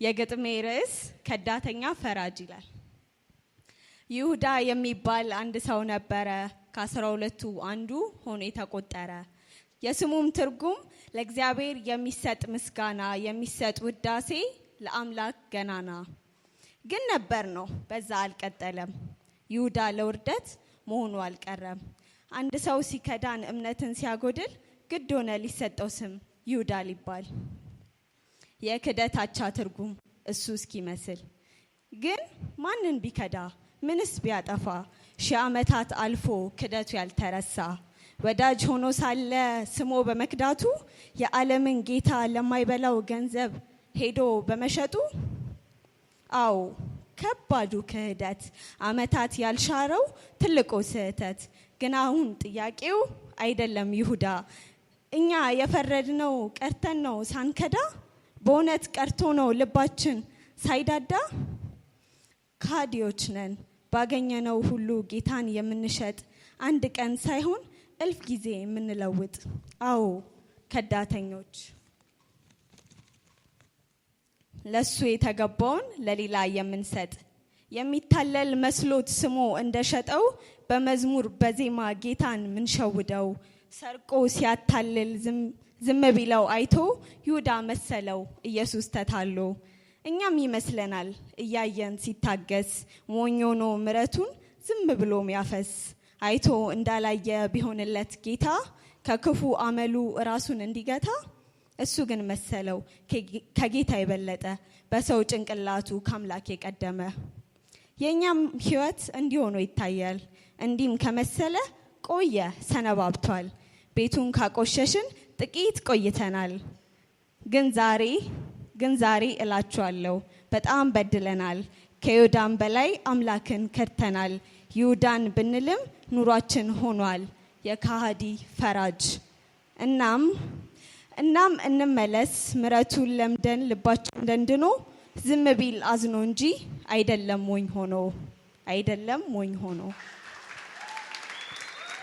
የግጥሜ ርዕስ ከዳተኛ ፈራጅ ይላል። ይሁዳ የሚባል አንድ ሰው ነበረ፣ ከ12ቱ አንዱ ሆኖ የተቆጠረ። የስሙም ትርጉም ለእግዚአብሔር የሚሰጥ ምስጋና፣ የሚሰጥ ውዳሴ ለአምላክ ገናና። ግን ነበር ነው፣ በዛ አልቀጠለም። ይሁዳ ለውርደት መሆኑ አልቀረም። አንድ ሰው ሲከዳን እምነትን ሲያጎድል ግድ ሆነ ሊሰጠው ስም ይሁዳ ሊባል። የክደት አቻ ትርጉም እሱ እስኪመስል። ግን ማንን ቢከዳ ምንስ ቢያጠፋ 1000 ዓመታት አልፎ ክደቱ ያልተረሳ፣ ወዳጅ ሆኖ ሳለ ስሞ በመክዳቱ፣ የዓለምን ጌታ ለማይበላው ገንዘብ ሄዶ በመሸጡ። አዎ፣ ከባዱ ክህደት፣ ዓመታት ያልሻረው ትልቁ ስህተት። ግን አሁን ጥያቄው አይደለም ይሁዳ፣ እኛ የፈረድነው ቀርተን ነው ሳንከዳ? በእውነት ቀርቶ ነው ልባችን ሳይዳዳ? ካዲዎች ነን፣ ባገኘነው ሁሉ ጌታን የምንሸጥ፣ አንድ ቀን ሳይሆን እልፍ ጊዜ የምንለውጥ። አዎ፣ ከዳተኞች፣ ለሱ የተገባውን ለሌላ የምንሰጥ። የሚታለል መስሎት ስሞ እንደሸጠው በመዝሙር በዜማ ጌታን ምንሸውደው። ሰርቆ ሲያታልል ዝም ቢለው አይቶ ይሁዳ መሰለው ኢየሱስ ተታሎ። እኛም ይመስለናል እያየን ሲታገስ፣ ሞኝ ሆኖ ምረቱን ዝም ብሎ ሚያፈስ። አይቶ እንዳላየ ቢሆንለት ጌታ ከክፉ አመሉ ራሱን እንዲገታ። እሱ ግን መሰለው ከጌታ የበለጠ፣ በሰው ጭንቅላቱ ከአምላክ የቀደመ። የእኛም ህይወት እንዲህ ሆኖ ይታያል። እንዲህም ከመሰለ ቆየ ሰነባብቷል። ቤቱን ካቆሸሽን ጥቂት ቆይተናል። ግን ዛሬ እላችኋለሁ በጣም በድለናል። ከይሁዳም በላይ አምላክን ከድተናል። ይሁዳን ብንልም ኑሯችን ሆኗል የካሃዲ ፈራጅ። እናም እንመለስ ምረቱን ለምደን፣ ልባችን ደንድኖ ዝም ቢል አዝኖ እንጂ አይደለም ሞኝ ሆኖ፣ አይደለም ሞኝ ሆኖ።